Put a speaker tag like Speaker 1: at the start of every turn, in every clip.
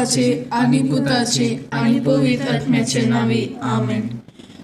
Speaker 1: बापाचे आनी पुताचे आनी पवित्र आत्म्याचे नांवी, आमेन.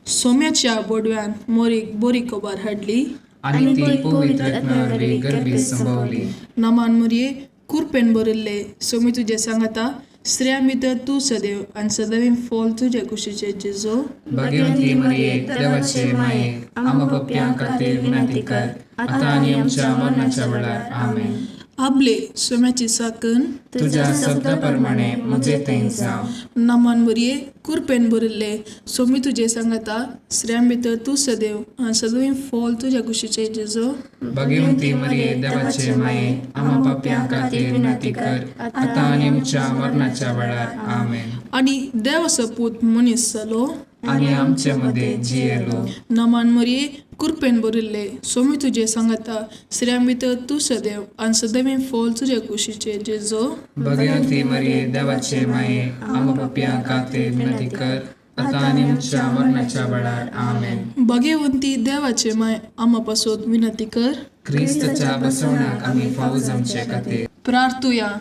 Speaker 1: सोम्याच्या बोडव्यान मोरीक बरी खबर हाडली
Speaker 2: आनी ती पवित्र आत्म्या वरवीं गर्भीत संभवली.
Speaker 1: नमान मुरये, कुरपेन भरिल्ले, सोमी तुजें सांगाता, स्त्रियां भितर तूं सदैव आनी सदैव फॉल तुजे कुशीचे जेजो.
Speaker 2: भाग्यवंती मरिये, देवाचे माये, आम्हा पापयां खातीर विनंती कर, आतां आनी आमच्या मरणाच्या वेळार. आमेन.
Speaker 1: आबले सोम्याची साकन
Speaker 2: तुज्या शब्दा प्रमाणे म्हजे थंय जावं.
Speaker 1: नमान मुरये, कुरपेन भरिल्ले, सोमी तुजें सांगाता, स्त्रियां भितर तूं सदैव आनी सदैव फॉल तुज्या कुशीचे जेजो.
Speaker 2: भाग्यवंती मरिये, देवाचे माये, आम्हा पापयां खातीर विनंती कर, आतां आनी आमच्या मरणाच्या वेळार. आमेन.
Speaker 1: आनी देवाचो पूत मनीस जालो
Speaker 2: आनी आमचे मदें जियेलो.
Speaker 1: नमान मरिये, कुरपेन भरिल्ले, सोमी तुजें सांगाता, स्त्रियां भितर तूं सदैव आनी सदैव फॉल तुज्या कुशीचे जेजो.
Speaker 2: भाग्यवंती मरिये, देवाचे माये, आम्हा पापयां खातीर विनंती कर, आतां आनी आमच्या मरणाच्या वेळार. आमेन.
Speaker 1: भाग्यवंती देवाचे माय, आमा पासत विनंती कर
Speaker 2: क्रिस्ताच्या बसवण्याक आमी फावो जावचे खातीर.
Speaker 1: प्रार्थुया.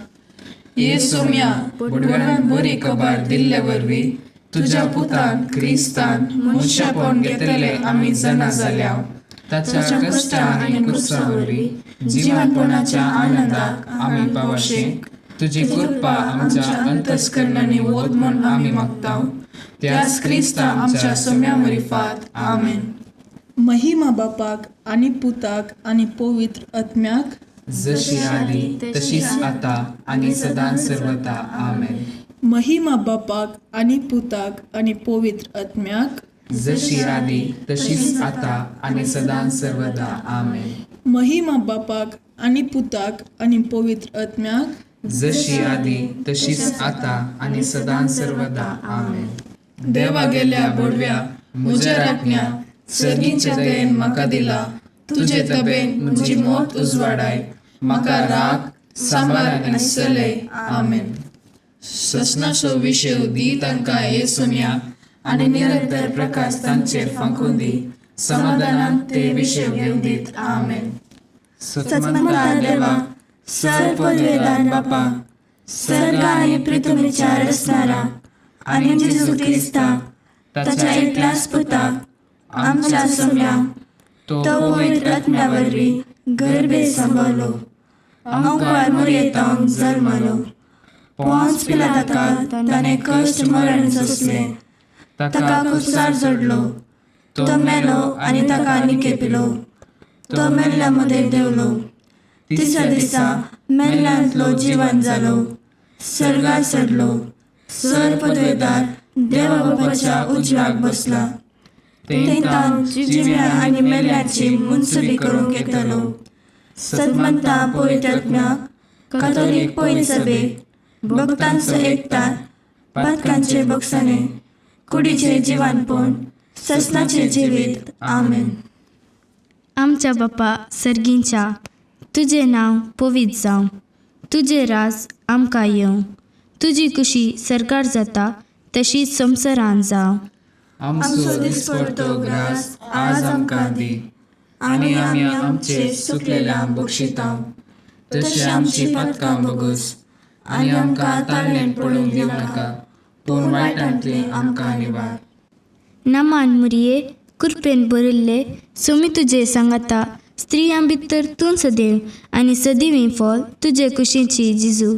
Speaker 1: ये सोम्या,
Speaker 2: बोडव्यान बरी खबर दिल्ले वरवीं तुज्या पुतान क्रिस्तान मनशापण घेतले आमी जाणा जाल्या. ताच्या कश्टा आनी कुर्सा वरवीं जिवनपणाच्या आनंदाक आमी पावशे तुजी कृपा आमच्या अंतस्करणांनी वत म्हूण आमी मागता, त्याच क्रिस्ता आमच्या सोम्या मरिफात. आमेन.
Speaker 1: महिमा बापाक आनी पुताक आनी पवित्र आत्म्याक,
Speaker 2: जशी आदी तशीच आता आनी सदां सर्वता. आमेन.
Speaker 1: महिमा बापाक आनी पुताक आनी पवित्र आत्म्याक,
Speaker 2: जशी आदी तशीच आता आनी सदां सर्वदा. आमेन.
Speaker 1: महिमा बापाक आनी पुताक आनी पवित्र आत्म्याक,
Speaker 2: जशी आदी तशीच आता आनी सदां सर्वदा. आमेन. देवा गेल्या बोडव्या, म्हज्या राखण्या, सर्गीच्या दयेन म्हाका दिला तुजे तबेन म्हजी मोत उजवाडाय, म्हाका राग सांबार आनी सलय. आमेन. ससनाचो विशय दी तांकां हे सोम्या, आनी निरंतर प्रकाश तांचेर फांकून दी, समाधानान ते विशय घेवन दीत. आमेन.
Speaker 3: सत्मंता देवा, सर पदवेदार बापा, सर्ग आनी पृथ्वीच्या रचणारा आनी जेजू क्रिस्ता ताच्या एकल्याच पुता आमच्या सोम्या, तो पवित्र आत्म्या वरवीं गर्भे सांबाळलो, अंकुर मुरयेतावन जल्मलो, पोंच पिलाताका ताणें कश्ट मरण सोंसलें, ताका कुसार जोडलो, तो मेलो आनी ताका निकेपिलो, तो मेल्ल्या मदें देंवलो, तिसऱ्या दिसा मेल्ल्यांतलो जिवन जालो, सर्गार चडलो, सर पदवेदार देवा बापाच्या उजव्याक बसला, थंय जिव्या आनी मेल्ल्याची मुनसुबी करूंक येतलो. सतमंता पवित्र आत्म्याक, कातोलीक पवित्र सभेक, भक्तांचो एकतार, पातकांचे बक्षाणे, कुडीचे जिवानपण, ससनाचे जिवीत. आमेन.
Speaker 4: आमच्या बापा सर्गींच्या, तुजें नांव पवित्र जावं, तुजें राज आमकां येवं, तुजी कुशी सरकार जाता तशी संवसारान जावं.
Speaker 2: आमचो दिसपडतो ग्रास आज आमकां दी, आनी आमी आमचे सुकलेल्या बक्षिता तशें आमची पातकां बगस, आनी आमकां ताळणेन पडूंक दिवं नाका, पूण वायटांतलें आमकां निवार.
Speaker 4: नमान मुरये, कुरपेन भरिल्ले, सोमी तुजे सांगाता, स्त्रियां भितर तूं सदैव आनी सदैव फॉल तुजे कुशीची जिजू.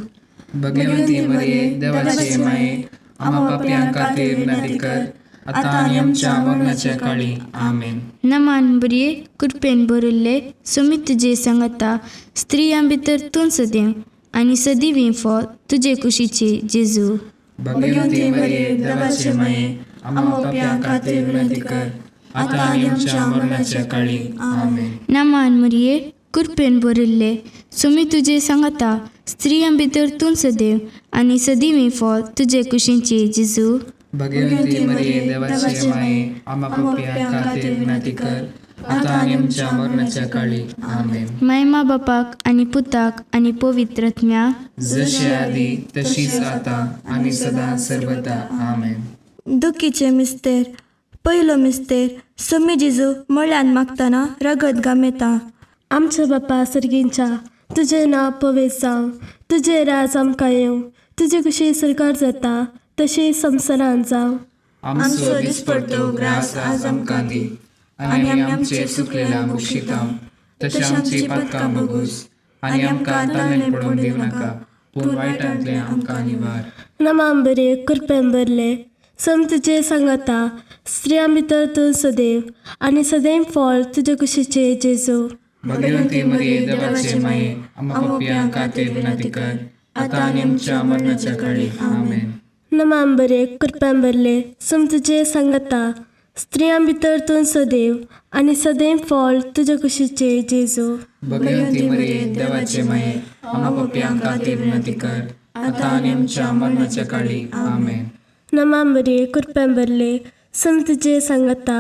Speaker 2: भगवंती मरिये, देवाचे माये, आम्हा पापयां खातीर विनंती कर, आतां आनी आमच्या मरणाच्या काळी. आमेन.
Speaker 4: नमान बरये, कृपेन भरिल्ले, सोमी तुजे सांगाता, स्त्रियां भितर तूं सदैव आनी सदैव फॉल तुजे कुशीची जेजू.
Speaker 2: भगवंती मरिये, देवाचे माये, आम्हा पापयां खातीर विनंती कर, आतां आनी आमच्या मरणाच्या काळी. आमेन.
Speaker 4: नमान मरिये, कृपेन भरिल्ले, सोमी तुजे सांगाता, स्त्रियां भितर तूं सदैव आनी सदैव फॉल तुजे कुशीची जेजू.
Speaker 2: भगवंती मरिये, देवाचे माये, आम्हा पापयां खातीर विनंती कर, आतां आनी आमच्या मरणाच्या काळी. आमेन.
Speaker 4: मायमा बापाक आनी पुताक आनी पवित्र आत्म्याक,
Speaker 2: जशी आदी तशीच आतां आनी सदां सर्वदा. आमेन.
Speaker 3: दुखीचे मिस्तेर. पयलो मिस्तेर. सोमी जेजू मळ्यान मागतना रगत गामेता.
Speaker 5: आमच्या बापा सर्गींच्या, तुजें नांव पवित्र जावं, तुजें राज आमकां येवं, तुजे कशी सरकार जाता तशी संवसारांत जावं.
Speaker 2: आमचो दिसपडतो ग्रास आज आमकां दी आनी आमी आमचे चुकलेल्या बक्षितांव तशें आमची पातकां बगूस आनी आमकां ताणें पडून दिवं नाका पूण वायटांतलें आमकां निवार.
Speaker 5: नमाम बरे कृपेन भरले, सम तुजे सांगाता, स्त्रियां भितर तूं सदैव आनी सदैव फळ तुजे कुशीचे जेजू.
Speaker 2: भगवंती मरिये देवाचे माये, आम्हा पापयां खातीर विनंती कर आतां आनी आमच्या मरणाच्या काळी. आमेन.
Speaker 5: नमाम बरे कृपेन भरले, सम तुजे सांगाता, स्त्रियां भितर तूं सदैव आनी सदैव फळ तुजे कुशीचे जेजू.
Speaker 2: भगवंती मरिये देवाचे माये, आम्हा पापयां खातीर विनंती कर आतां आनी आमच्या मरणाच्या काळी. आमेन.
Speaker 5: नमाम बरे कृपेन भरले, सम तुजे सांगाता,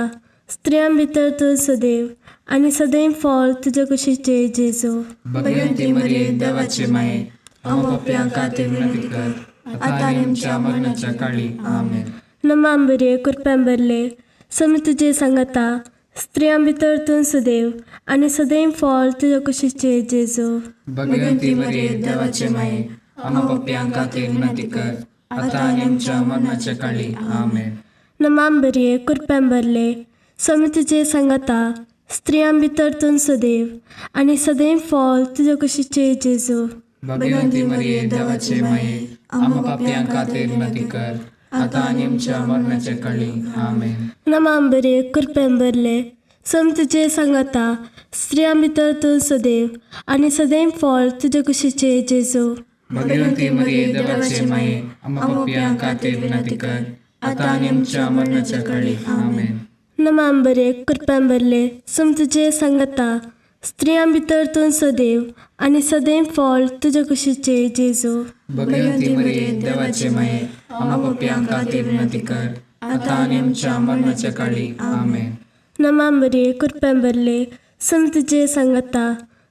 Speaker 5: स्त्रियां भितर तूं सदैव आनी सदैव फळ तुजे कुशीचे जेजू.
Speaker 2: भगवंती मरिये देवाचे माये, आम्हा पापयां खातीर विनंती कर आतां आनी आमच्या मरणाच्या काळी. आमेन.
Speaker 5: नमाम बरे कृपेन भरले, सम तुजे सांगाता, स्त्रियां भितर तूं सदैव आनी सदैव फळ तुजे कुशीचे जेजू.
Speaker 2: भगवंती मरिये देवाचे माये, आम्हा पापयां खातीर विनंती कर आतां आनी आमच्या मरणाच्या काळी. आमेन.
Speaker 5: नमाम बरे कृपेन भरले, सम तुजे सांगाता, स्त्रियां भितर तूं सदैव आनी सदैव फळ तुजे कुशीचे जेजू.
Speaker 2: भगवंती मरिये देवाचे माये, आम्हा पापयां खातीर विनंती कर आतां आनी आमच्या मरणाच्या काळी. आमेन.
Speaker 5: नमाम बरे कृपेन भरले, सम तुजे सांगाता, स्त्रियां भितर तूं सदैव आनी सदैव फळ तुजे कुशीचे जेजू.
Speaker 2: भगवंती मरिये देवाचे माये, आम्हा पापयां खातीर विनंती कर आतां आनी आमच्या मरणाच्या काळी. आमेन.
Speaker 5: नमाम बरे कृपेन भरले, सम तुजे सांगाता, स्त्रियां भितर तूं सदैव आनी सदैव फळ तुजे कुशीचे जेजू.
Speaker 2: भगवंती मरिये देवाचे माये, आम्हा पापयां खातीर विनंती कर आतां आनी आमच्या मरणाच्या काळी. आमेन.
Speaker 5: नमाम बरे कृपेन भरले, सम तुजे सांगाता,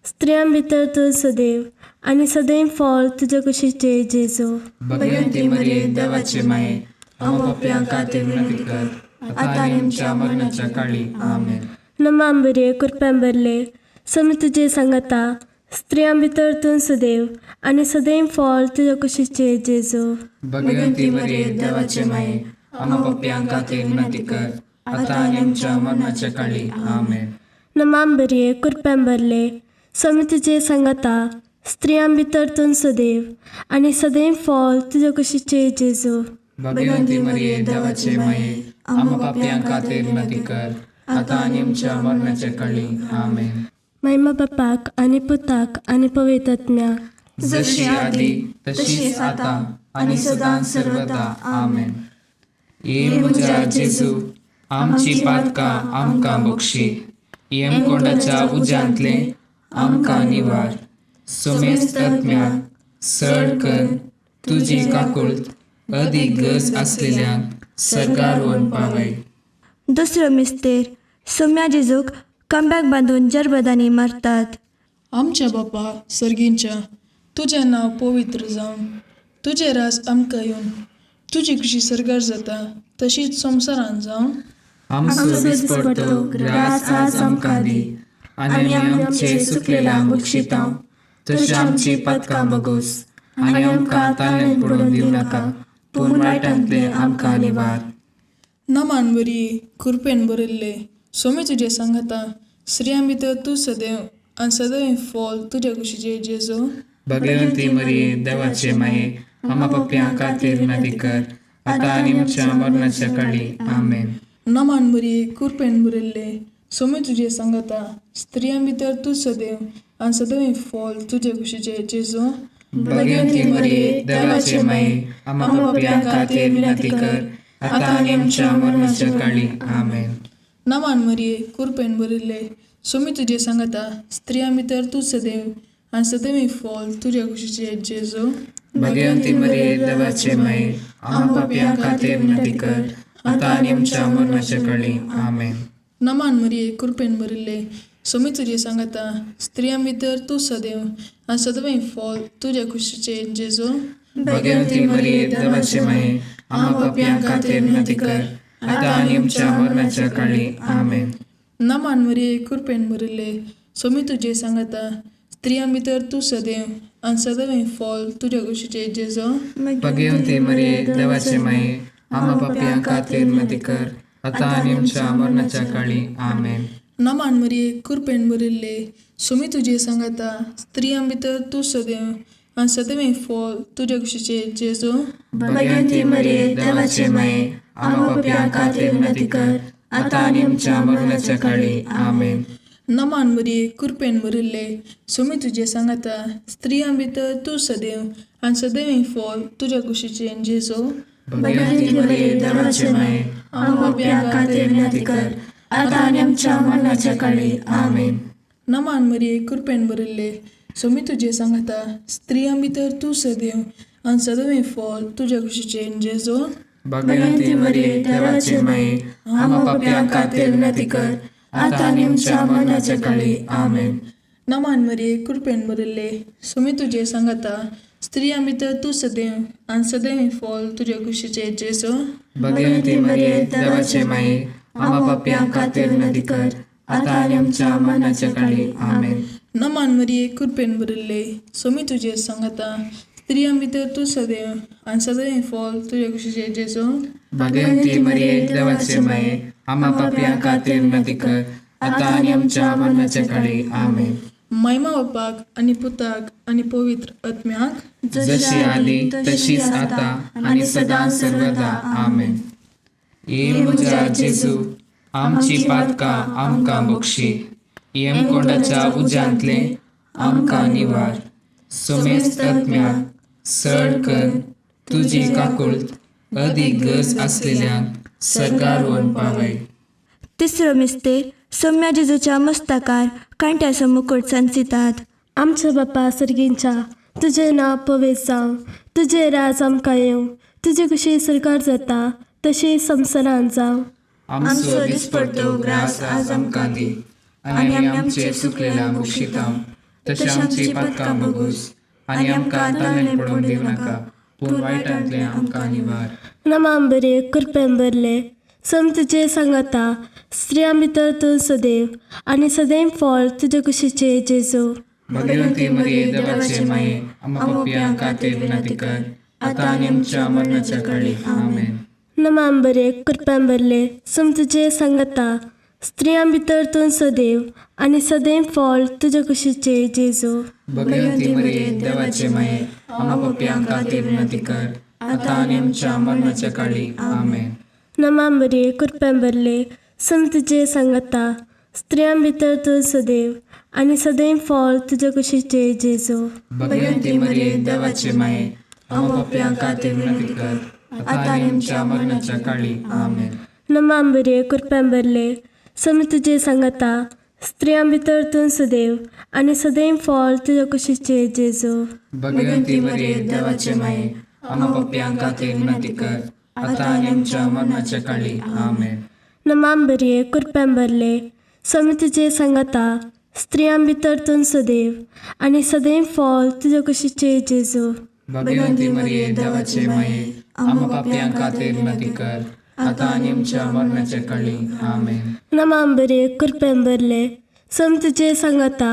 Speaker 5: स्त्रियां भितर तूं सदैव आनी सदैव फळ तुजे कुशीचे जेजू.
Speaker 2: भगवंती मरिये देवाचे माये, आम्हा पापयां खातीर विनंती कर आतां आनी आमच्या मरणाच्या काळी. आमेन.
Speaker 5: नमाम बरे कृपेन भरले, सम तुजे सांगाता, स्त्रियां भितर तूं सदैव आनी सदैव फळ तुजे कुशीचे जेजू.
Speaker 2: भगवंती मरिये देवाचे माये, आम्हा पापयां खातीर विनंती कर आतां आनी आमच्या मरणाच्या काळी. आमेन.
Speaker 5: नमाम बरे कृपेन भरले, सम तुजे सांगाता, स्त्रियां भितर तूं सदैव आनी सदैव फळ तुजे कुशीचे जेजू.
Speaker 2: भगवंती मरिये देवाचे माये, आम्हा पापयां खातीर विनंती कर आतां आनी आमच्या मरणाच्या काळी. आमेन.
Speaker 5: महिमा बापाक आनी पुताक आनी पवित्र आत्म्याक,
Speaker 2: जशी आदी तशीच आतां आनी सदां सर्वदा. आमेन. ये म्हज्या जेजू, आमची पातकां आमकां बक्षी, यमकोंडाच्या उज्यांतलें आमकां निवार, सोमेस्त आत्म्याक सड कर तुजी काकुळट अदीक गरज आसलेल्यांक सर्गार व्हरून पावय.
Speaker 3: दुसरो मिस्तेर सोम्या जेजूक खांब्याक बांदून जरबदांनी मारतात.
Speaker 1: आमच्या बापा सर्गींच्या, तुजें नांव पवित्र जावं, तुजें राज आमकां येवन, तुजी खुशी सर्गार जाता तशीच संवसारांत जावं.
Speaker 2: आमचो दिसपडतो ग्रास आज आमकां दी आनी आमी आमचे चुकलेल्यांक बक्षितांव तशें आमची पातकां बगोस आनी आमकां ताणें पडून दिवं नाका पूण वायटांतलें आमकां निवार.
Speaker 1: नमान बरी कृपेन भरिल्ले, सोमी तुजें सांगाता, स्त्रियां भितर तूं सदैव आनी सदैव फळ तुज्या कुशीचे जेजू.
Speaker 2: भगवंती मरिये देवाचे माये, आम्हा पापयां खातीर विनंती कर आतां आनी आमच्या मरणाच्या काळी. आमेन.
Speaker 1: नमान बरी कृपेन भरिल्ले, सोमी तुजें सांगाता, स्त्रियां भितर तूं सदैव आनी सदैव फळ तुजे कुशीचे जेजू.
Speaker 2: भगवंती मरिये देवाचे माये, आम्हा पापयां खातीर विनंती कर आतां आनी आमच्या मरणाच्या काळी. आमेन.
Speaker 1: नमान मरिये कृपेन भरिल्ले, सोमी तुजें सांगाता, स्त्रियां भितर तूं सदैव आनी सदैव फळ तुज्या कुशीचे जेजू.
Speaker 2: भगवंती मरिये देवाचे माये, आम्हा पापयां खातीर विनंती कर आतां आनी आमच्या मरणाच्या काळी. आमेन.
Speaker 1: नमान मरिये कृपेन भरिल्ले, सोमी तुजें सांगाता, स्त्रियां भितर तूं सदैव आनी सदैव फळ तुज्या कुशीचे जेजू.
Speaker 2: भगवंती मरिये देवाचे माये, आम्हा पापयां खातीर विनंती कर आतां आनी आमच्या मरणाच्या काळी. आमेन.
Speaker 1: नमान मरिये कृपेन भरिल्ले, सोमी तुजें सांगाता, स्त्रियां भितर तूं सदैव आनी सदैव फॉल तुज्या कुशीचे जेजो.
Speaker 2: भगवती मरिये, देवाचे माये, आम्हा पापयां खातीर विनंती कर, आतां आनी आमच्या मरणाच्या काळी. आमेन.
Speaker 1: नमान मरिये, कृपेन भरिल्ले, सुमी तुजे सांगाता, स्त्रियां भितर तूं सदैव आनी सदैव फॉल तुज्या कुशीचे जेजो.
Speaker 2: भगवती मरिये, देवाचे माये, आम्हा पापयां खातीर विनंती कर, आतां आनी आमच्या मरणाच्या काळी. आमेन.
Speaker 1: नमान मरिये, कृपेन भरिल्ले, सुमी तुजे सांगाता, स्त्रियां भितर तूं सदैव आनी सदैव फॉल तुज्या कुशीचे जेजो.
Speaker 2: भगवती मरिये, देवाचे माये, आम्हा पापयां खातीर विनंती कर, आतां आनी आमच्या मरणाच्या काळी. आमेन.
Speaker 1: नमान मरिये, कृपेन भरिल्ले, सुमी तुजे सांगाता, स्त्रियां भितर तूं सदैव आनी सदैव फॉल तुज्या कुशीचे जेजो.
Speaker 2: भगवती मरिये, देवाचे माये, आम्हा पापयां खातीर विनंती कर, आतां आनी आमच्या मरणाच्या काळी. आमेन.
Speaker 1: नमान मरिये, कृपेन भरिल्ले, सुमी तुजे सांगाता, स्त्रियां भितर तूं सदैव आनी सदैव फॉल तुज्या कुशीचे जेजो.
Speaker 2: भगवती मरिये, देवाचे माये, आम्हा पापयां खातीर विनंती कर, आतां आनी आमच्या मरणाच्या काळी. आमेन.
Speaker 1: नमान मरिये, कृपेन भरिल्ले, सुमी तुजे सांगाता, स्त्रियां भितर तूं सदैव आनी सदैव फॉल तुज्या कुशीचे जेजो.
Speaker 2: भगवती मरिये, देवाचे माये, आम्हा पापयां खातीर विनंती कर, आतां आनी आमच्या मरणाच्या काळी. आमेन.
Speaker 1: महिमा बापाक आनी पुताक आनी पवित्र आत्म्याक,
Speaker 2: जशी आदी तशीच आता आनी सदां सर्वदा. आमेन. ये म्हज्या जेजू, आमची पातकां आमकां बक्षी, यमकोंडाच्या उज्यांतले आमकां निवार, समेस्त आत्म्याक सड कर तुजी काकुळट अदीक गरज आसलेल्यांक सर्गार व्हरून पावय.
Speaker 3: तिसरो मिस्तेर सोम्या जेजूच्या मस्तकार कांट्याचो मुकुट सांचितात.
Speaker 5: आमच्या बापा सर्गींच्या, तुजें नांव पवित्र जावं, तुजें राज आमकां येवं, तुजी कुशी सरकार जाता तशी संवसारांत जावं.
Speaker 2: आमचो दिसपडतो ग्रास आज आमकां दी, आनी आमी आमचे चुकलेल्या बक्षिता तशें आमची पातकां बगूस, आनी आमकां ताणें पडोवंक दिवं नाका, पूण वायटांतलें आमकां निवार.
Speaker 5: नमाम बरे, कृपेन भरले, सम तुजे सांगाता, स्त्रियां भितर तूं सदैव आनी सदैव फळ तुजे कुशीचे जेजू.
Speaker 2: भगवती मरिये, देवाचे माये, आम्हा पापयां खातीर विनंती कर, आतां आनी आमच्या मरणाच्या काळी. आमेन.
Speaker 5: नमाम बरे, कृपेन भरले, सम तुजे सांगाता, स्त्रियां भितर तूं सदैव आनी सदैव फळ तुजे कुशीचे जेजू.
Speaker 2: भगवती मरिये, देवाचे माये, आम्हा पापयां खातीर विनंती कर, आतां आनी आमच्या मरणाच्या काळी. आमेन.
Speaker 5: नमाम बरे, कृपेन भरले, सम तुजे सांगाता, स्त्रियां भितर तूं सदैव आनी सदैव फळ तुजे कुशीचे जेजू.
Speaker 2: भगवती मरिये, देवाचे माये, आम्हा पापयां खातीर विनंती कर, आतां आनी आमच्या मरणाच्या काळी. आमेन.
Speaker 5: नमाम बरे, कृपेन भरले, सम तुजे सांगाता, स्त्रियां भितर तूं सदैव आनी सदैव फळ तुजे कुशीचे जेजू.
Speaker 2: भगवती मरिये, देवाचे माये, आम्हा पापयां खातीर विनंती कर, आतां आनी आमच्या मरणाच्या काळी. आमेन.
Speaker 5: नमाम बरे, कृपेन भरले, सम तुजे सांगाता, स्त्रियां भितर तूं सदैव आनी सदैव फळ तुजे कुशीचे जेजू.
Speaker 2: भगवती मरिये, देवाचे माये, आम्हा पापयां खातीर विनंती कर, आतां आनी आमच्या मरणाच्या काळी. आमेन.
Speaker 5: नमाम बरे, कृपेन भरले, सम तुजे सांगाता,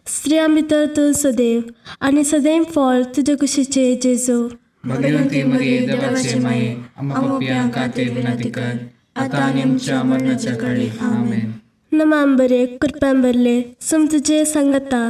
Speaker 5: स्त्रियां भितर तूं सदैव आनी सदैव फळ तुजे कुशीचे जेजू.
Speaker 2: भगवती मरिये, देवाचे माये, आम्हा पापयां खातीर विनंती कर, आतां आनी आमच्या मरणाच्या काळी. आमेन.
Speaker 5: नमाम बरे, कृपेन भरले, सम तुजे सांगाता,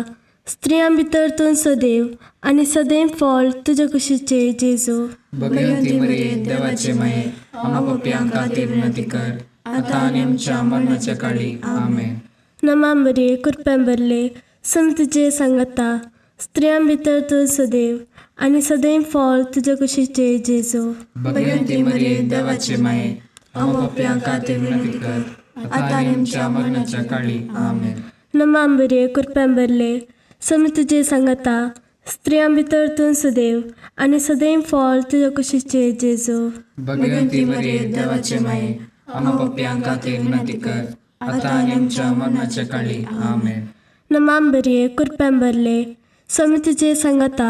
Speaker 5: स्त्रियां भितर तूं सदैव आनी सदैव फळ तुजे कुशीचे जेजू.
Speaker 2: भगवती मरिये, देवाचे माये, आम्हा पापयां खातीर विनंती कर, आतां आनी आमच्या मरणाच्या काळी. आमेन.
Speaker 5: नमाम बरे, कृपेन भरले, सम तुजे सांगाता, स्त्रियां भितर तूं सदैव आनी सदैव फळ तुजे कुशीचे जेजू.
Speaker 2: भगवती मरिये, देवाचे माये, आम्हा पापयां खातीर विनंती कर, आतां आनी आमच्या मरणाच्या काळी. आमेन.
Speaker 5: नमाम बरे, कृपेन भरले, सम तुजे सांगाता, स्त्रियां भितर तूं सदैव आनी सदैव फळ तुजे कुशीचे जेजू.
Speaker 2: भगवती मरिये, देवाचे माये, आम्हा पापयां खातीर विनंती कर, आतां आनी आमच्या मरणाच्या काळी. आमेन.
Speaker 5: नमाम बरे, कृपेन भरले, सम तुजे सांगाता,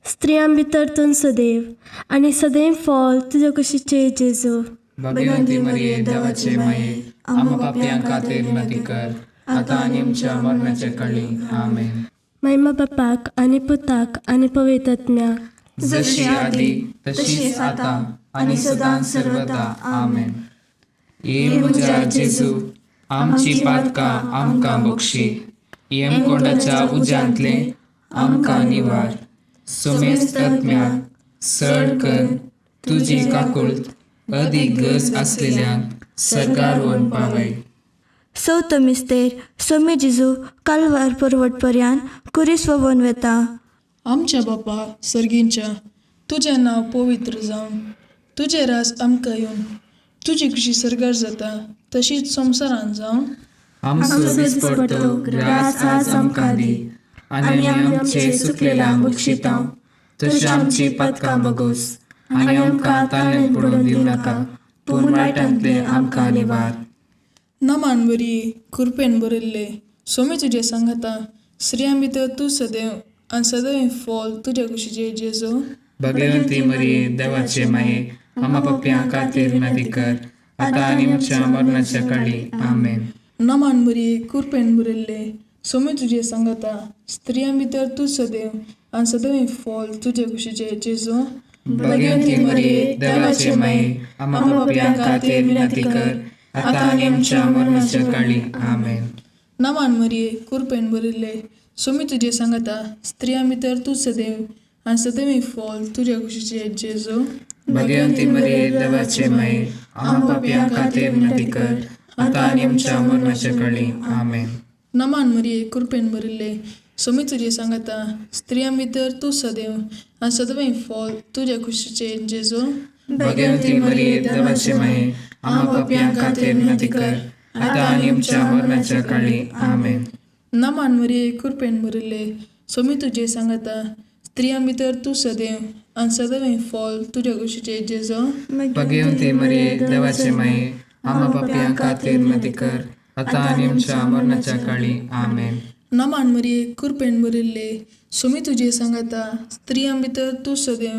Speaker 5: स्त्रियां भितर तूं सदैव आनी सदैव फळ तुजे कुशीचे जेजू.
Speaker 2: भगवती मरिये, देवाचे माये, आम्हा पापयां खातीर विनंती कर, आतां आनी आमच्या मरणाच्या काळी. आमेन.
Speaker 5: महिमा बापाक आनी पुताक आनी पवित्र आत्म्याक.
Speaker 2: जशी आदी तशीच आता आनी सदां सर्वदा. आमेन. ये म्हज्या जेजू, आमची पातकां आमकां बक्षी, यमकोंडाच्या उज्यांतले आमकां निवार, सुमेस्त आत्म्याक सड कर तुजी काकुळट अदीक गरज आसलेल्यांक सरकार वन पावय.
Speaker 3: चवथो मिस्तेर सोमी जेजू कालवार पर्वट पर्यान कुरीस ववन वेता.
Speaker 1: आमच्या बापा सर्गींच्या, तुजें नांव पवित्र जावं, तुजें राज आमकां येवन, तुजी खुशी सर्गार जाता तशीच संवसारान जावं.
Speaker 2: आमचो दिसपडतो ग्रास आज आमकां दी आनी आमी आमचे सुकलेल्या बक्षिता तशी आमची पातकां बगोस आनी आमकां ताळ्यान पडून दिवं नाका, पूण वायटांतले आमकां निवार.
Speaker 1: नमान बरी कृपेन भरिल्ले, सोमी तुजें सांगाता, स्त्रियां भितर तूं सदैव आनी सदैव फॉल तुज्या कुशीचे जेजू.
Speaker 2: भगवंती मरिये, देवाचे माये, आमा पप्प्यां खातीर विनंती कर, आतां आनी आमच्या मरणाच्या काळी. आमेन.
Speaker 1: नमान बरी कृपेन भरिल्ले, सोमी तुजें सांगाता, स्त्रियां भितर तूं सदैव आनी सदैव फॉल तुज्या कुशीचे जेजू.
Speaker 2: भगवंती मरिये, देवाचे माये, आमा पप्प्यां खातीर विनंती कर, आतां आनी आमच्या मरणाच्या काळी. आमेन.
Speaker 1: नमान मरिये कृपेन भरिल्ले, सोमी तुजें सांगाता, स्त्रियां भितर तूं सदैव आनी सदैव फॉल तुज्या कुशीचे जेजू.
Speaker 2: भगवंती मरिये, देवाचे माये, आमा पापयां खातीर विनंती कर, आतां आनी आमच्या मरणाच्या काळी. आमेन.
Speaker 1: नमान मरिये कृपेन भरिल्ले, सोमी तुजें सांगाता, स्त्रियां भितर तूं सदैव आनी सदैव फॉल तुज्या कुशीचे जेजू.
Speaker 2: भगवंती मरिये, देवाचे माये, आमा पापयां खातीर विनंती कर, आतां आनी आमच्या मरणाच्या काळी. आमेन.
Speaker 1: नमान मरिये कृपेन भरिल्ले, सोमी तुजें सांगाता, स्त्रियां भितर तूं सदैव आनी सदैव फॉल तुज्या कुशीचे जेजू.
Speaker 2: भगवंती मरिये, देवाचे माये, आमा पापयां खातीर विनंती कर, आतां आनी आमच्या मरणाच्या काळी. आमेन.
Speaker 1: नमान मरिये कृपेन भरिल्ले, सोमी तुजें सांगाता, स्त्रियां भितर तूं सदैव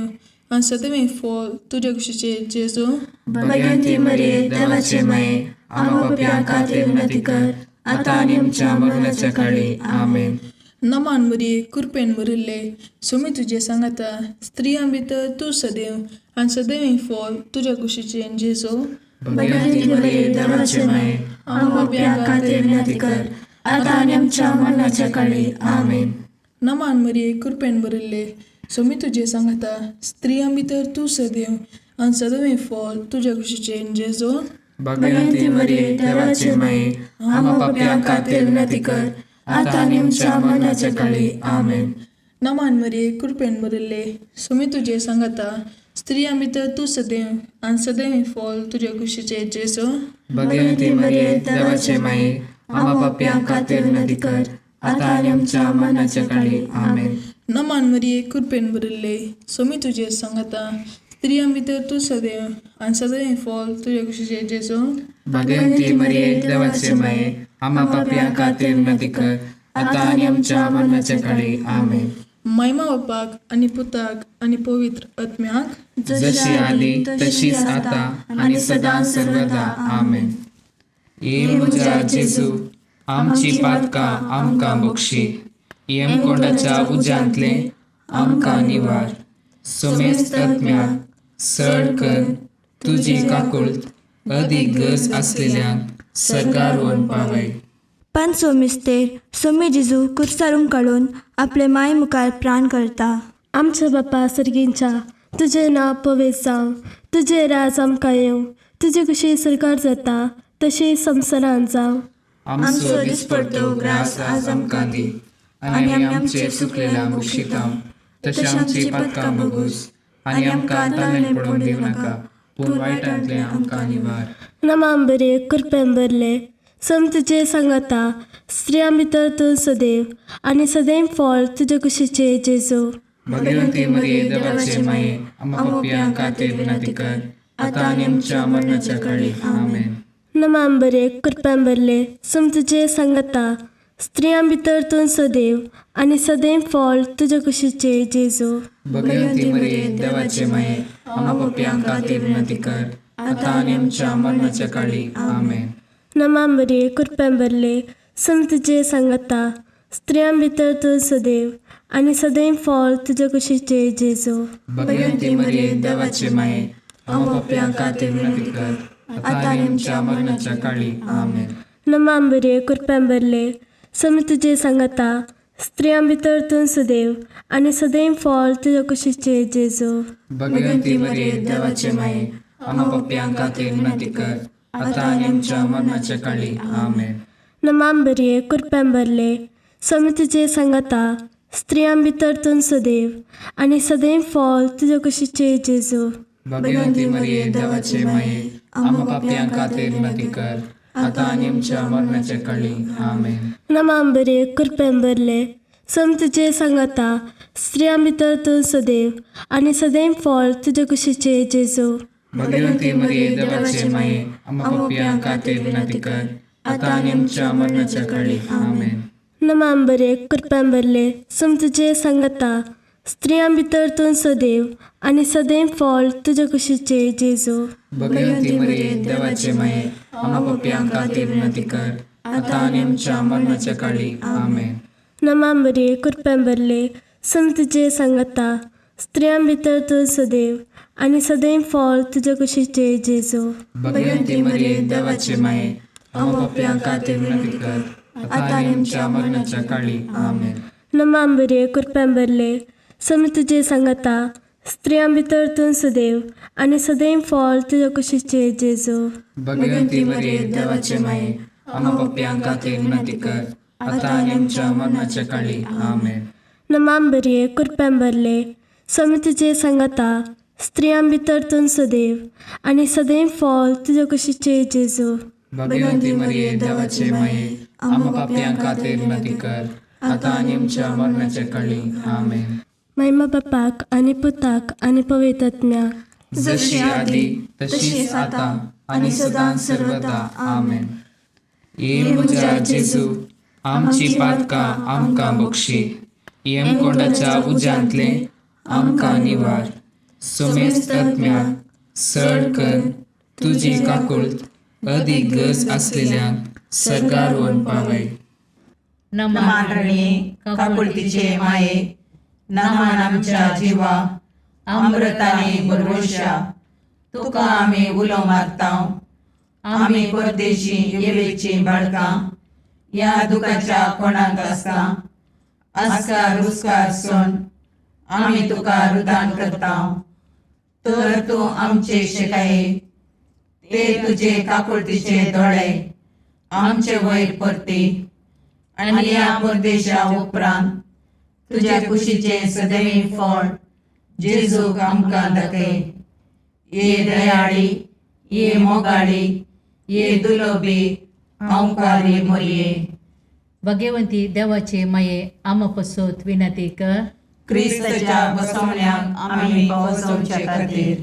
Speaker 1: आनी सदैव फॉल तुज्या कुशीचे जेजू.
Speaker 2: भगवंती मरिये, देवाचे माये, आमा पापयां खातीर विनंती कर, आतां आनी आमच्या मरणाच्या काळी. आमेन.
Speaker 1: नमान मरिये कृपेन भरिल्ले, सोमी तुजें सांगाता, स्त्रियां भितर तूं सदैव आनी सदैव फॉल तुज्या कुशीचे जेजू.
Speaker 2: भगवंती मरिये, देवाचे माये, आमा पापयां खातीर विनंती कर, आतां आनी आमच्या मरणाच्या काळी. आमेन.
Speaker 1: नमान मरिये कृपेन भरिल्ले, सोमी तुजें सांगाता, स्त्रियां भितर तूं सदैव आनी सदैव फॉल तुज्या कुशीचे जेजू.
Speaker 2: भगवंती मरिये, देवाचे माये, आमा पापयां खातीर विनंती कर, आतां आनी आमच्या मरणाच्या काळी. आमेन.
Speaker 1: नमान मरिये कृपेन भरिल्ले, सोमी तुजें सांगाता, स्त्रियां भितर तूं सदैव आनी सदैव फॉल तुज्या कुशीचे जेजू.
Speaker 2: भगवंती मरिये, देवाचे माये, आमा पापयां खातीर विनंती कर, आतां आनी आमच्या मरणाच्या काळी. आमेन.
Speaker 1: नमान मरिये कृपेन भरिल्ले, सोमी तुजें सांगाता, स्त्रियां भितर तूं सदैव आनी सदैव फॉल तुज्या कुशीचे जेजू.
Speaker 2: भगवंती मरिये, देवाचे माये, आमा पापयां खातीर विनंती कर, आतां आनी आमच्या मरणाच्या काळी. आमेन.
Speaker 1: महिमा बापाक आनी पुताक आनी पवित्र आत्म्याक,
Speaker 2: जशी आदी तशीच आता आनी सदां सर्वदा. आमेन. ये म्हज्या जेजू, आमची पातकां आमकां बक्षी, यमकोंडाच्या उज्यांतले आमकां निवार, सुमेस्त आत्म्याक सड कर तुजी काकुळट अदीक गरज आसलेल्यांक सर्गार व्हरून पावय.
Speaker 3: पांचवो मिस्तेर सोमी जेजू कुर्सारून काडून आपले माय मुखार प्राण करता.
Speaker 5: आमच्या बापा सर्गींच्या, तुजें नांव पवित्र जावं, तुजें राज आमकां येवं, तुजी खुशी सरकार जाता तशी संवसारांत जावं.
Speaker 2: आमचो दिसपडतो ग्रास आज आमकां दी आनी आमी आमचे सुकलेल्या बक्षिता तशें आमची पातकां बगूस आनी आमकां ताणें पडून दिवं नाका, पूण वायटांतलें आमकां निवार.
Speaker 5: नमाम बरे कृपेन भरले, सम तुजे सांगाता, स्त्रियां भितर तूं सदैव आनी सदैव फळ तुजे कुशीचे जेजू.
Speaker 2: भगवंती मरिये, देवाचे माये, आम्हा पापयां खातीर विनंती कर, आतां आनी आमच्या मरणाच्या काळी. आमेन.
Speaker 5: नमाम बरे कृपेन भरले, सम तुजे सांगाता, स्त्रियां भितर तूं सदैव आनी सदैव फळ तुजे कुशीचे जेजू.
Speaker 2: भगवंती मरिये, देवाचे माये, आम्हा पापयां खातीर विनंती कर, आतां आनी आमच्या मरणाच्या काळी. आमेन.
Speaker 5: नमाम बरे कृपेन भरले, सम तुजे सांगाता, स्त्रियां भितर तूं सदैव आनी सदैव फळ तुजे कुशीचे जेजू.
Speaker 2: भगवंती मरिये, देवाचे माये, आम्हा पाप्यां खातीर विनंती कर, आता आनी आमच्या मरणाच्या काळी. आमेन.
Speaker 5: नमा मरिये, कृपेन भरले, स्वामी तुजे सांगाता, स्त्रियां भितर तूं सदैव आनी सदैव फळ तुजे कुशीचे जेजू.
Speaker 2: भगवंती मरिये, देवाचे माये, आम्हा पाप्यां खातीर विनंती कर, आता आनी आमच्या मरणाच्या काळी. आमेन.
Speaker 5: नमा मरिये, कृपेन भरले, स्वामी तुजे सांगाता, स्त्रियां भितर तूं सदैव आनी सदैव फळ तुजे कुशीचे जेजू.
Speaker 2: भगवंती मरिये, देवाचे माये, आम्हा पाप्यां खातीर विनंती कर, आता आनी आमच्या मरणाच्या काळी. आमेन.
Speaker 5: नमा मरिये, कृपेन भरले, स्वामी तुजे सांगाता, स्त्रियां भितर तूं सदैव आनी सदैव फळ तुजे कुशीचे जेजू.
Speaker 2: भगवंती मरिये, देवाचे माये, आम्हा पाप्यां खातीर विनंती कर, आता आनी आमच्या मरणाच्या काळी. आमेन.
Speaker 5: नमा मरिये, कृपेन भरले, स्वामी तुजे सांगाता, स्त्रियां भितर तूं सदैव आनी सदैव फळ तुजे कुशीचे जेजू.
Speaker 2: भगवंती मरिये, देवाचे माये, आम्हा पाप्यां खातीर विनंती कर, आता आनी आमच्या मरणाच्या काळी. आमेन.
Speaker 5: नमा मरिये, कृपेन भरले, स्वामी तुजे सांगाता, स्त्रियां भितर तूं सदैव आनी सदैव फळ तुजे कुशीचे जेजू.
Speaker 2: भगवंती मरिये, देवाचे माये, आम्हा पाप्यां खातीर विनंती कर, आता आनी आमच्या मरणाच्या काळी. आमेन.
Speaker 5: नमा मरिये, कृपेन भरले, स्वामी तुजे सांगाता, स्त्रियां भितर तूं सदैव आनी सदैव फळ तुजे कुशीचे जेजू.
Speaker 2: भगवंती मरिये, देवाचे माये, आम्हा पाप्यां खातीर विनंती कर, आता आनी आमच्या मरणाच्या काळी. आमेन.
Speaker 5: नमा मरिये, कृपेन भरले, स्वामी तुजे सांगाता, स्त्रियां भितर तूं सदैव आनी सदैव फळ तुजे कुशीचे जेजू.
Speaker 2: भगवंती मरिये, देवाचे माये, आम्हा पाप्यां खातीर विनंती कर, आता आनी आमच्या मरणाच्या काळी. आमेन.
Speaker 5: महिमा बापाक आनी पुताक आनी पवित्र आत्म्याक,
Speaker 2: जशी आदी तशीच आता आणि सदां सर्वदा. आमेन. ये म्हज्या जेजू, आमची पातकां आमकां बक्षी, येमकोंडाच्या उज्यांतले आमकां निवार, सोमेस्त आत्म्याक सड कर तुजी काकुळत अदीक गरज आसलेल्यांक सर्गार व्हरून पावय.
Speaker 6: नमान काकुळतीचे माये, नमान आमच्या जिवा अमृताने बरवशा, तुका आमी उलो मारता. आमी परदेशी येवेची बाळकां ह्या दुखाच्या कोणाक आसता आस्कार रुस्कार सोन आमी तुका रुदान करता. तर तूं आमचे शेकाये ते तुजे काकुळतीचे दोळे आमचे वयर परती आनी ह्या परदेशा उपरांत तुज्या कुशीचें सदैव फळ जेजूक आमकां दाखय. ये दयाळी, ये मोगाळी, ये दुलोबी आंवकारी मोरये,
Speaker 7: भगवंती देवाचे माये, आमा पसत विनंती कर.
Speaker 6: क्रिस्ताच्या बसवण्याक आमी पावसवचे खातीर.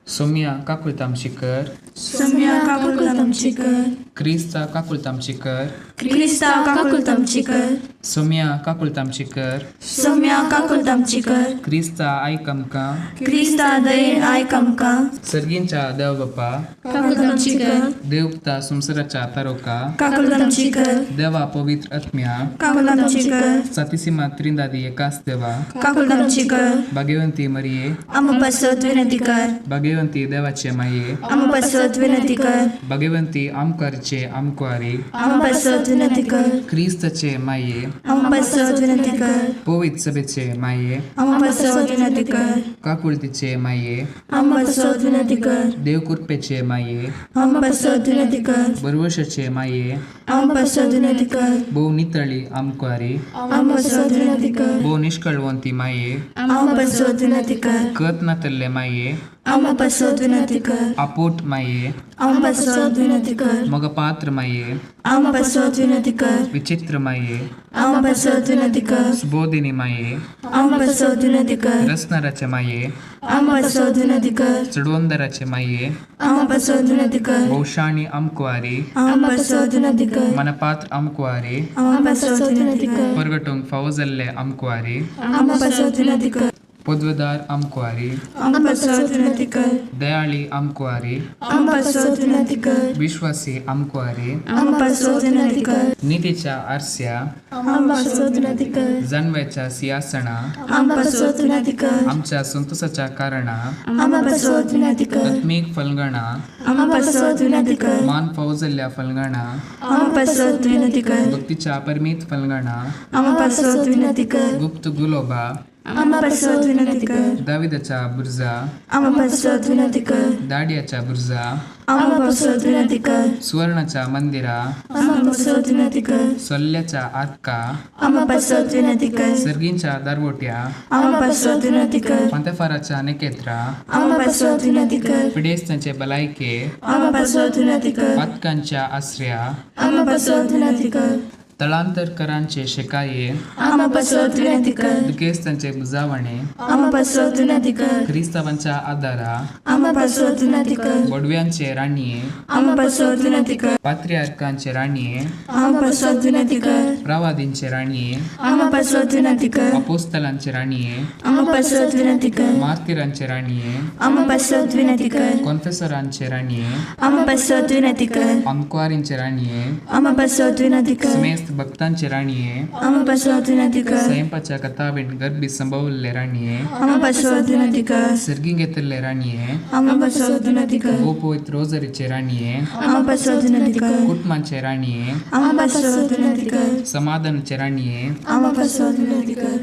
Speaker 2: सोम्या काकुळत आमची कर.
Speaker 3: सोम्या काकुळत आमची कर.
Speaker 2: क्रिस्ता काकुळत आमची कर.
Speaker 3: क्रिस्ता काकुळत आमची कर.
Speaker 2: सोम्या काकुळत आमची कर.
Speaker 3: सोम्या काकुळत आमची कर.
Speaker 2: क्रिस्ता आयक आमकां.
Speaker 3: क्रिस्ता दयेन आयक आमकां.
Speaker 2: सर्गींच्या देव बापा,
Speaker 3: काकुळत आमची कर.
Speaker 2: देवता संवसाराच्या तारोका,
Speaker 3: काकुळत आमची कर.
Speaker 2: देवा पवित्र आत्म्या,
Speaker 3: काकुळत आमची कर.
Speaker 2: सातीसीमा त्रिंदादी एकाच देवा,
Speaker 3: काकुळत आमची कर.
Speaker 2: भाग्यवंती मरिये,
Speaker 3: आमा पासत विनंती कर.
Speaker 2: भाग्यवंती देवाचे माये,
Speaker 3: आमा पासत विनंती कर.
Speaker 2: भाग्यवंती आमकारचे आमकुवारी,
Speaker 3: आमा पासत विनंती कर.
Speaker 2: क्रिस्ताचे माये,
Speaker 3: आमा पासत विनंती कर.
Speaker 2: पवित्र सभेचे माये,
Speaker 3: आमा पासत विनंती कर.
Speaker 2: काकुळतीचे माये,
Speaker 3: आमा पासत विनंती कर.
Speaker 2: देवकृपेचे माये,
Speaker 3: आमा पासत विनंती कर.
Speaker 2: बरवशाचे माये,
Speaker 3: आमा पासत विनंती कर.
Speaker 2: भोव नितळी आमकुवारी,
Speaker 3: आमा पासत विनंती कर.
Speaker 2: भोव निष्कळवंती माये,
Speaker 3: आमा पासत विनंती कर.
Speaker 2: कत नातल्ले माये,
Speaker 3: आमा पासत विनंती कर.
Speaker 2: आपोट माये,
Speaker 3: आमा पासत विनंती कर.
Speaker 2: मगपात्र माये,
Speaker 3: आमा पासत विनंती कर.
Speaker 2: विचित्र माये,
Speaker 3: आमा पासत विनंती कर.
Speaker 2: सुबोधिनी माये,
Speaker 3: आमा पासत विनंती कर.
Speaker 2: रसनाराचे माये,
Speaker 3: आमा पासत विनंती कर.
Speaker 2: चडवंदराचे माये,
Speaker 3: आमा पासत विनंती कर.
Speaker 2: भोवशाणी आमकुवारी,
Speaker 3: आमा पासत विनंती कर.
Speaker 2: मनपात्र आमकुवारी,
Speaker 3: आमा पासत विनंती कर.
Speaker 2: परगटूंक फावो जाल्ले आमकुवारी,
Speaker 3: आमा पासत विनंती कर.
Speaker 2: पदवेदार आमकुवारी,
Speaker 3: आमकां पासत विनंती कर.
Speaker 2: दयाळी आमकुवारी,
Speaker 3: आमकां पासत विनंती कर.
Speaker 2: विश्वासी आमकुवारी,
Speaker 3: आमकां पासत विनंती कर.
Speaker 2: नितीच्या आरस्या,
Speaker 3: आमकां पासत विनंती कर.
Speaker 2: जानव्याच्या सिंहासना,
Speaker 3: आमकां पासत विनंती कर.
Speaker 2: आमच्या संतोषाच्या कारणा,
Speaker 3: आमकां पासत विनंती कर.
Speaker 2: आत्मीक फलगणा,
Speaker 3: आमकां पासत विनंती कर.
Speaker 2: मान फौजल्ल्या फलगणा,
Speaker 3: आमकां पासत विनंती कर.
Speaker 2: भक्तीच्या परमीत फलगणा,
Speaker 3: आमकां पासत विनंती कर.
Speaker 2: गुप्त गुलोबा,
Speaker 3: आमकां पासत विनंती कर.
Speaker 2: दाविदाच्या बुर्जा,
Speaker 3: आमकां पासत विनंती कर.
Speaker 2: दाडियाच्या बुर्जा,
Speaker 3: आमकां पासत विनंती कर.
Speaker 2: सुवर्णाच्या मंदिरा,
Speaker 3: आमकां पासत विनंती कर.
Speaker 2: सोल्ल्याच्या आतका,
Speaker 3: आमकां पासत विनंती कर.
Speaker 2: सर्गींच्या दारवोट्या,
Speaker 3: आमकां पासत विनंती कर.
Speaker 2: पांतेफाराच्या नेकेत्रा,
Speaker 3: आमकां पासत विनंती कर.
Speaker 2: पिडेस्तांचे बलायके,
Speaker 3: आमकां पासत विनंती कर.
Speaker 2: पातकांच्या आसऱ्या,
Speaker 3: आमकां पासत विनंती कर.
Speaker 2: तळांतरकरांचे शेकाये,
Speaker 3: आमकां पासत विनंती कर.
Speaker 2: दुखेस्तांचे बुजावणे,
Speaker 3: आमकां पासत विनंती कर.
Speaker 2: क्रिस्तावांच्या आदारा,
Speaker 3: आमकां पासत विनंती कर.
Speaker 2: बोडव्यांचे राणये,
Speaker 3: आमकां पासत विनंती कर.
Speaker 2: पात्रियार्कांचे राणये,
Speaker 3: आमकां पासत विनंती कर.
Speaker 2: प्रवादींचे राणये,
Speaker 3: आमकां पासत विनंती कर.
Speaker 2: अपोस्तलांचे राणये,
Speaker 3: आमकां पासत विनंती कर.
Speaker 2: मार्तिरांचे राणये,
Speaker 3: आमकां पासत विनंती कर.
Speaker 2: कॉन्फेसरांचे राणये,
Speaker 3: आमकां पासत विनंती कर.
Speaker 2: अंकवारींचे राणये,
Speaker 3: आमकां पासत विनंती कर.
Speaker 2: समेस्त भक्तांचे राणये,
Speaker 3: आमकां पासत विनंती कर.
Speaker 2: स्वयंपाच्या कथावीण गर्भी संभवल्ले राणये,
Speaker 3: आमकां पासत विनंती कर.
Speaker 2: सर्गी घेतिल्ले राणये,
Speaker 3: आमकां पासत विनंती कर.
Speaker 2: गोपवित रोजरीचे राणये,
Speaker 3: आमकां पासत विनंती कर.
Speaker 2: कुटुंबाचे राणये,
Speaker 3: आमकां पासत विनंती कर.
Speaker 2: समाधानाचे राणये,
Speaker 3: आमकां पासत विनंती कर.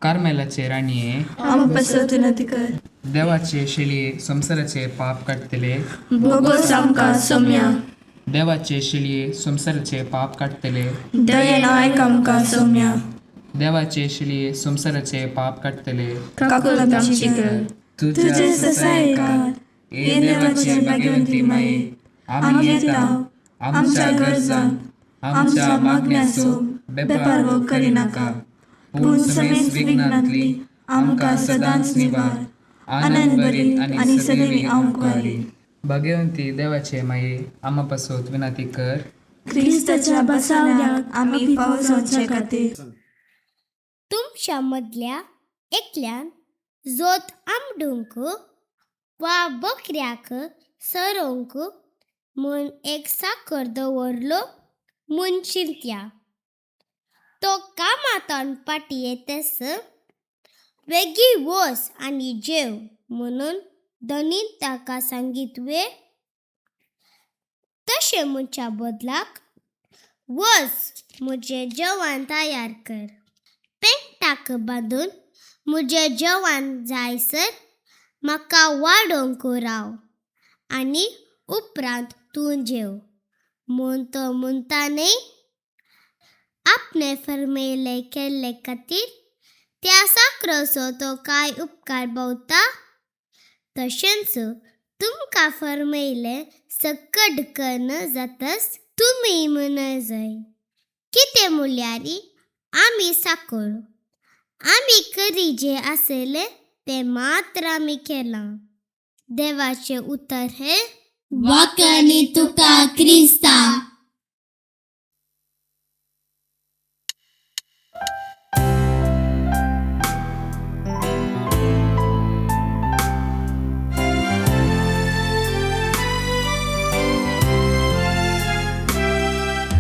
Speaker 2: कार्मेलाचे राणये,
Speaker 3: आमकां पासत विनंती कर.
Speaker 2: देवाचे शेळये संवसाराचे पाप काडटले,
Speaker 3: बोगोस आमकां सोम्या.
Speaker 2: देवाचे शेळये संवसाराचे पाप काडटले,
Speaker 3: दयेन आयक आमकां सोम्या.
Speaker 2: देवाचे शेळये संवसाराचे पाप काडटले,
Speaker 3: काकुळट आमची कर.
Speaker 2: तुझ्या ससायकार ए देवाचे भाग्यवंती माये, आमी येता आमच्या गरजांक आमच्या मागण्याचो बेपारवो करिनाका, पूण समेस्त विघ्नांतली आमकां सदांच निवार, आनंद भरीत आनी सदैवी आमकुवारी. भाग्यवंती देवाचे माये, आमा पासत विनंती कर.
Speaker 3: क्रिस्ताच्या बसावण्याक आमी फाव जावचे खातीर.
Speaker 8: तुमच्या मदल्या एकल्यान जोत आमडूंक वा बकऱ्याक सरोवंक म्हूण एक साकर दवरलो म्हूण चिंतया. तो कामांतल्यान फाटीं येतस वेगीं वच आनी जेव म्हणून धनीन ताका सांगीत वे? तशें म्हणच्या बदलाक वच म्हजें जेवण तयार कर, पेंटाक बांदून म्हजें जेवण जायसर म्हाका वाडोवंक राव आनी उपरांत तूं जेव म्हूण तो म्हणटा न्ही? आपणें फर्मायलें केल्ले खातीर त्या साकराचो तो कांय उपकार भोवता? तशेंच तुमकां फर्मायलें सकट कन्न जातच तुमी म्हण जाय. कितें म्हणल्यार आमी साकर, आमी करी जें आसलें तें मात्र आमी केलां. देवाचें उतर हें
Speaker 9: वाखाणी तुका क्रिस्ता.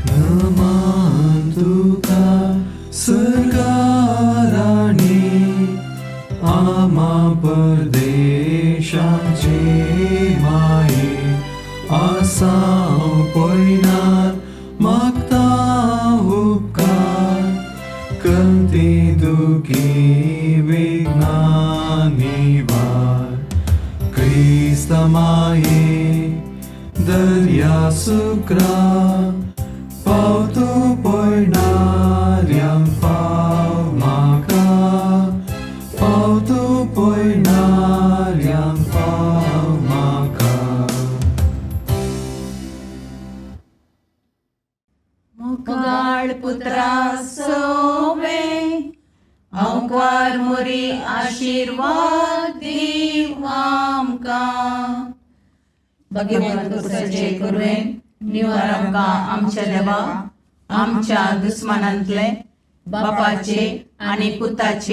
Speaker 10: नमन तुका सर्गाराणी, आमा परदेशाचे माये, आसाव पयनार मागता उपकार, कंती दुखी विघ्ना निवार. क्रिस्ता माये दर्या सुक्रा, पावतो पयणाऱ्यांक पाव म्हाका, पावतो पयणाऱ्यांक पाव म्हाका.
Speaker 6: मुगाळ पुत्रा सोवे, अंकार मोरी आशिर्वाद दीव आमकां. भगवंत सजे करुवेन निवार आमकां आमच्या देवा, आमच्या दुस्मानांतले बापाचे आनी पुताचे